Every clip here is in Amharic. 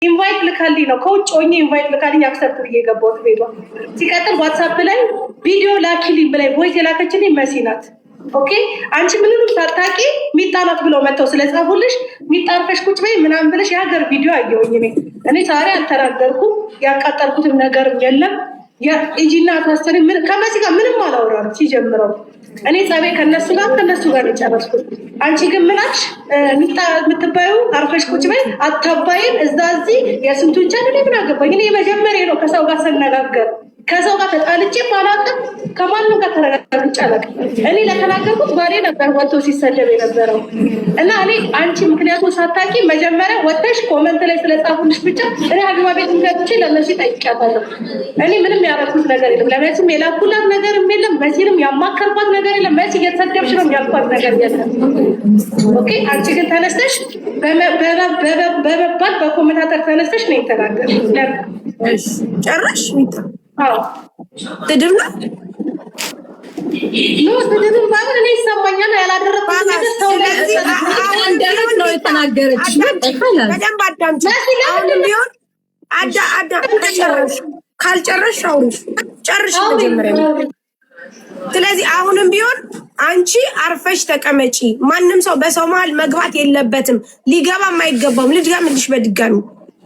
Invite ልካልኝ ነው፣ ከውጭ ሆኜ invite ልካልኝ accept ብዬ የገባሁት ቤቷ። ሲቀጥል WhatsApp ላይ ቪዲዮ ላኪልኝ ብላይ voice የላከችልኝ መሲ ናት። Okay፣ አንቺ ምንም ሳታቂ ሚጣ ናት ብለው መጥተው ስለጻፉልሽ ሚጣ አርፈሽ ቁጭ በይ ምናምን ብለሽ የሀገር ቪዲዮ አየሁኝ። እኔ ዛሬ አልተናገርኩም፣ ያቃጠልኩትም ነገር የለም። እጂና አታስተሪ ከመሲ ጋር ምንም አላወራም። ሲጀምረው እኔ ጸቤ ከነሱ ጋር ነው የጨረስኩት። አንቺ ግን ምን አልሽ? ሚጣ የምትባዩ አርፈሽ ቁጭ በይ፣ አታባይን፣ እዛ እዚህ የስንቱን ቻል። እኔ ምን አገባኝ? እኔ የመጀመሪያ ነው ከሰው ጋር ስነጋገር፣ ከሰው ጋር ተጣልቼ አላውቅም። ከማንም ጋር ተረጋግጬ አላውቅም። እኔ ለተናገርኩት ባሌ ነበር ወጥቶ ሲሰደብ የነበረው። እና እኔ አንቺ ምክንያቱም ሳታውቂ መጀመሪያ ወጥተሽ comment ላይ ስለጻፉልሽ ብቻ፣ እኔ ሀቢባ ቤት ገብቼ ለመሲ ጠይቂያታለሁ። እኔ ምንም ያደረኩት ነገር የለም። ለመሲም የላኩላት ነገርም የለም። መሲንም ያማከርኳት ነገር የለም። መሲ እየተሰደብሽ ነው ያልኳት ነገር የለም። Okay፣ አንቺ ግን ተነስተሽ በመባል በ commentator ተነስተሽ ነው የተናገርሽው። ጨረሽ? ስድብ ነው። No፣ ስድብም ባይሆን እኔ ይሰማኛል። ያላደረኩት ነገር ሰው እንደረት ነው የተናገረች። በደንብ አዳምጪ። አሁንም ቢሆን አዳ አዳ ጨረሽ ካልጨረሽ አውሪ፣ ጨርሽ መጀመሪያ። ስለዚህ አሁንም ቢሆን አንቺ አርፈሽ ተቀመጪ። ማንም ሰው በሰው መሀል መግባት የለበትም፣ ሊገባም አይገባውም። ልድገምልሽ በድጋሚ፣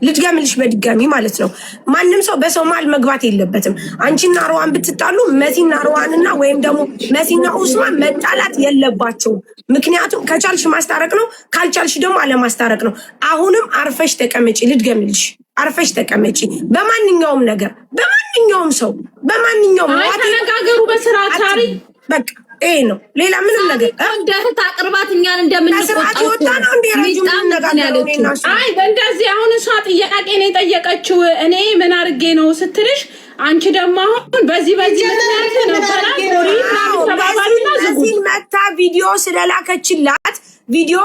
ልድገምልሽ በድጋሚ ማለት ነው። ማንም ሰው በሰው መሀል መግባት የለበትም። አንቺና ሮዋን ብትጣሉ መሲና ሮዋንና ወይም ደግሞ መሲና ኡስማን መጣላት የለባቸውም። ምክንያቱም ከቻልሽ ማስታረቅ ነው፣ ካልቻልሽ ደግሞ አለማስታረቅ ነው። አሁንም አርፈሽ ተቀመጪ። ልድገምልሽ፣ አርፈሽ ተቀመጪ። በማንኛውም ነገር፣ በማንኛውም ሰው፣ በማንኛውም አይ፣ ተነጋገሩ በስርዓት ሳሪ። በቃ ይሄ ነው። ሌላ ምንም ነገር እንደ እህት አቅርባት እኛን ከስርዓት የወጣ ነው እንዴ? ረጁ የምንነጋገረው እኔና እሱ። አይ፣ እንደዚህ አሁን እሷ ጥያቄ ነው የጠየቀችው። እኔ ምን አድርጌ ነው ስትልሽ፣ አንቺ ደግሞ አሁን በዚህ በዚህ ምክንያት ነበረ sorry ምናምን ተባባሉና ዝጉ። መሲን መታ ቪዲዮ ስለላከችላት ቪዲዮ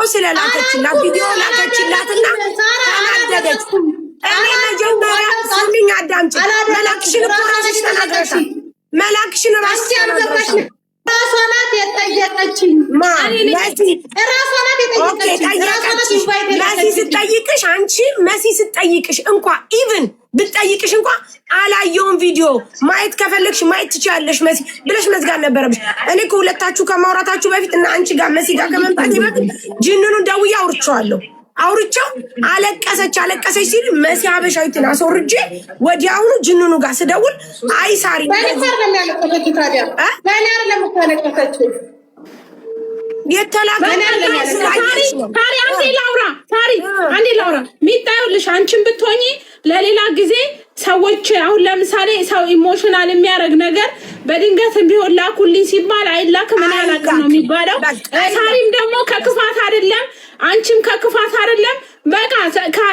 ላከችላትና ተናደደች። እኔ መጀመሪያ ስሚኝ፣ አዳምጪ። መላክሽን እኮ ራስሽ ተናግረሻል። መላክሽን ራስሽ ተናግረሻል። ራሷ ናት የጠየቀችኝ። ማ መሲ? ራሷ ናት የጠየቀችኝ። ራሷ ናት ጠየቀችሽ። invite መሲ የላከችኝ። ስጠይቅሽ፣ አንቺ መሲ ስጠይቅሽ እንኳ፣ even ብትጠይቅሽ እንኳ አላየውን ቪዲዮ ማየት ከፈለግሽ ማየት ትችያለሽ መሲ ብለሽ መዝጋት ነበረብሽ። እኔ ከሁለታችሁ ከማውራታችሁ በፊት እና አንቺ ጋር መሲ ጋር ከመምጣቴ በፊት ጅንኑን ደውዬ አውርቼዋለሁ። አውርቼው አለቀሰች አለቀሰች ሲል መሲ ሀበሻዊትን አስወርጄ ወዲያውኑ ጅንኑ ጋር ስደውል አይ ሳሪ በእኔ እኮ አይደለም ያለቀሰችው ታዲያ። እ? በእኔ አይደለም እኮ ያለቀሰችው። የተላከ ሳሪ፣ ሳሪ፣ አንዴ ላውራ። ሳሪ፣ አንዴ ላውራ። ሚጣ፣ ይኸውልሽ፣ አንቺን ብትሆኚ ለሌላ ጊዜ ሰዎች አሁን ለምሳሌ ሰው emotional የሚያደርግ ነገር በድንገትም ቢሆን ላኩልኝ ሲባል አይላክም፣ እኔ አላውቅም ነው የሚባለው። ሳሪም ደግሞ ከክፋት አይደለም፣ አንቺም ከክፋት አይደለም። በቃ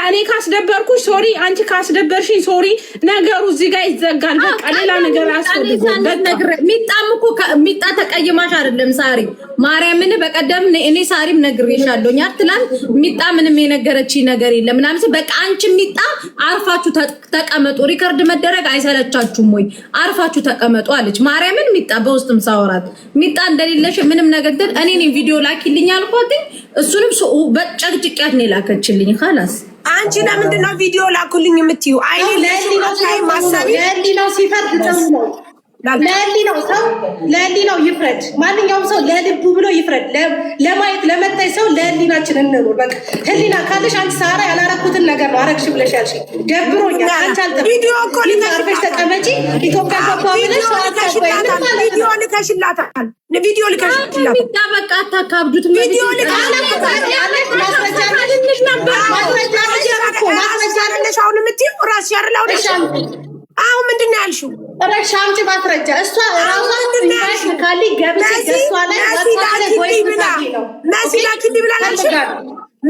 እኔ ካስደበርኩሽ sorry፣ አንቺ ካስደበርሽኝ sorry። ነገሩ እዚህ ጋር ይዘጋል። በቃ ሌላ ነገር አያስፈልገውም። በቃ ሚጣም እኮ ሚጣ ተቀይማሽ አይደለም ሳሪ፣ ማርያምን በቀደም እኔ ሳሪም ነግሬሻለሁ። እኛ ትላንት ሚጣ ምንም የነገረችኝ ነገር የለም ምናምን ስል በቃ አንቺ ሚጣ አርፋችሁ ተቀመጡ፣ record መደረግ አይሰለቻችሁም ወይ? አርፋችሁ ተቀመጡ አለች። ማርያምን ሚጣ በውስጥም ሳወራት ሚጣ እንደሌለሽ ምንም ነገር እንትን እኔ ነኝ ቪዲዮ ላኪልኝ አልኳትኝ። እሱንም በጨቅጭቂያት ነው የላከችልኝ። خلاص። አንቺ ለምንድን ነው ቪዲዮ ላኩልኝ የምትዩ? አይኔ ለህሊናው ማሰቢ ለህሊናው ሲፈርድ ጥሩ ነው። ለህሊናው፣ ሰው ለህሊናው ይፍረድ። ማንኛውም ሰው ለልቡ ብሎ ይፍረድ። ለማየት ለመታይ ሰው ለህሊናችን እንኑር። በቃ ህሊና ካለሽ፣ አንቺ ሳራ ያላረኩትን ነገር ነው አረግሽ ብለሽ ያልሽ፣ ደብሮኛል። አንቺ አልጠ ቪዲዮ እኮ አርፈሽ ተቀመጪ፣ ኢትዮጵያ ገባ ብለሽ ሰው አታባይ። ምን ማለት ቪዲዮ ነው? ልከሽላታል። ቪዲዮ ልከሽላታል። ሚጣ በቃ አታካብዱት። ቪዲዮ ልከሽላታል። አለሽ ማስረጃ አለሽ? ማስረጃ አለሽ እኮ፣ ማስረጃ አለሽ። አሁን የምትይው ራስሽ አይደል? አሁን እሺ፣ አምጪ። አሁን ምንድን ነው ያልሽው? እሺ፣ አምጪ ማስረጃ። እሷ ራሷ ምንድን ነው invite ያልሽው? ልካልኝ ገብቼ መሲ ገጿ ላይ መሲ WhatsApp ላይ ላኪልኝ voice ብላ ልካልኝ ነው። መሲ ላኪልኝ ብላ አላልሽም?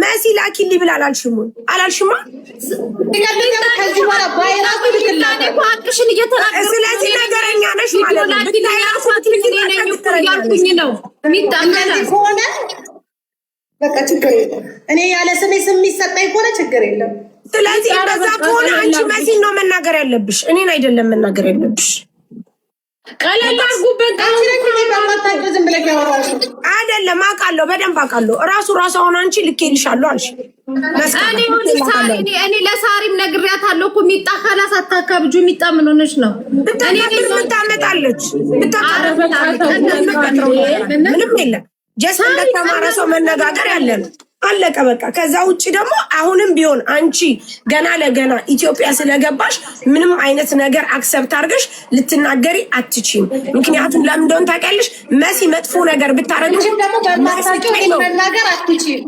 መሲ ላኪልኝ ብላ አላልሽም ወይ? አላልሽማ? ሲቀጥል ደግሞ ከዚህ በኋላ ባይራሱ ልክላታል። እኮ ሀቅሽን እየተናገርኩ ስለዚህ ነገረኛ ነሽ ቪዲዮ ማለት ነው። ላኪልኝ ብታይ ራሱ ያልኳት እኔ ነኝ እኮ እያልኩኝ ነው። ሚጣ እንደዚህ ከሆነ በቃ ችግር የለም። እኔ ያለ ስሜ ስም የሚሰጠኝ ከሆነ ችግር የለም። ስለዚህ እንደዛ ከሆነ አንቺ መሲን ነው መናገር ያለብሽ፣ እኔን አይደለም መናገር ያለብሽ። ቀለል አድርጉበት። ዝም ብለሽ ያወራሽው አይደለም። አውቃለሁ፣ በደንብ አውቃለሁ። እራሱ ራሱ አሁን አንቺ ልኬልሻለሁ አልሽ። እኔ ለሳሪም ነግሬያታለሁ እኮ ሚጣ خلاص አታካብጁ። ሚጣ ምን ሆነች ነው? ምን ታመጣለች? ምንም የለም። Just እንደተማረ ሰው መነጋገር ያለ ነው። አለቀ በቃ። ከዛ ውጭ ደግሞ አሁንም ቢሆን አንቺ ገና ለገና ኢትዮጵያ ስለገባሽ ምንም አይነት ነገር accept አድርገሽ ልትናገሪ አትችይም። ምክንያቱም ለምን እንደሆነ ታውቂያለሽ? መሲ መጥፎ ነገር ብታረግ መናገር አትችይም።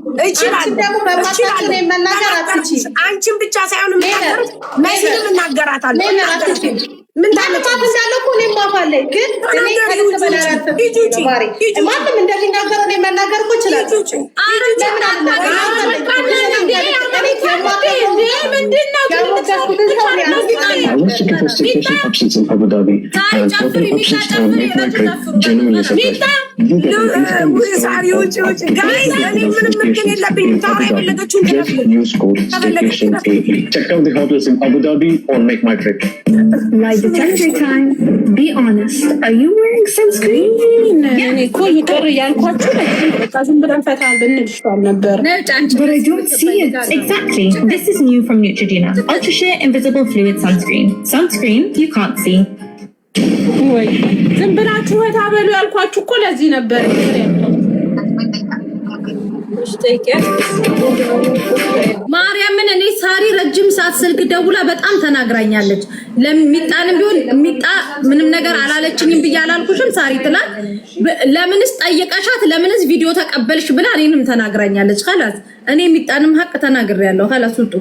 አንቺን ብቻ ሳይሆን የምናገሩት መሲንም እናገራታለሁ። ምን ታመጣት እንዳለ እኮ እኔም አፋለኝ፣ ግን እኔ ከልክ በላይ አላሰብኩም። ማንም እንደሚናገረው እኔ መናገር እኮ እችላለሁ። ለምን I was looking for staycation options in Abu Dhabi, and hotel options on Make My Trip genuinely surprised me. You get an instant ሳሪ discount ውጭ of ውጭ up to Guys፣ እኔ $50 ምንም for እንትን staycations የለብኝም። in ታውራ Abu Dhabi. የፈለገችውን Just ትለፍልፍ፣ use code ከፈለገች ትለፍልፍ። STAYCATIONAE. Check out the hotels in Abu Dhabi on Make My Trip. Lie detector time. Be honest. Are you wearing sunscreen? እኔ እኮ ይቅር እያልኳችሁ በቃ ዝም ብለን ፈታ ብንል ይሻል ነበር። But I don't see it. Exactly. This is new from Neutrogena. Ultra Sheer Invisible Fluid Sunscreen. Sunscreen you can't see. ወይ ዝም ብላችሁ ፈታ በሉ ያልኳችሁ እኮ ለዚህ ነበር። ማርያምን እኔ ሳሪ ረጅም ሰዓት ስልክ ደውላ በጣም ተናግራኛለች። ለሚጣንም ቢሆን ሚጣ ምንም ነገር አላለችኝም ብዬ አላልኩሽም? ሳሪ ትላል። ለምንስ ጠየቀሻት? ለምንስ ቪዲዮ ተቀበልሽ ብላ እኔንም ተናግራኛለች። خلاص እኔ ሚጣንም ሀቅ ተናግሬያለሁ። خلاص ውጡ።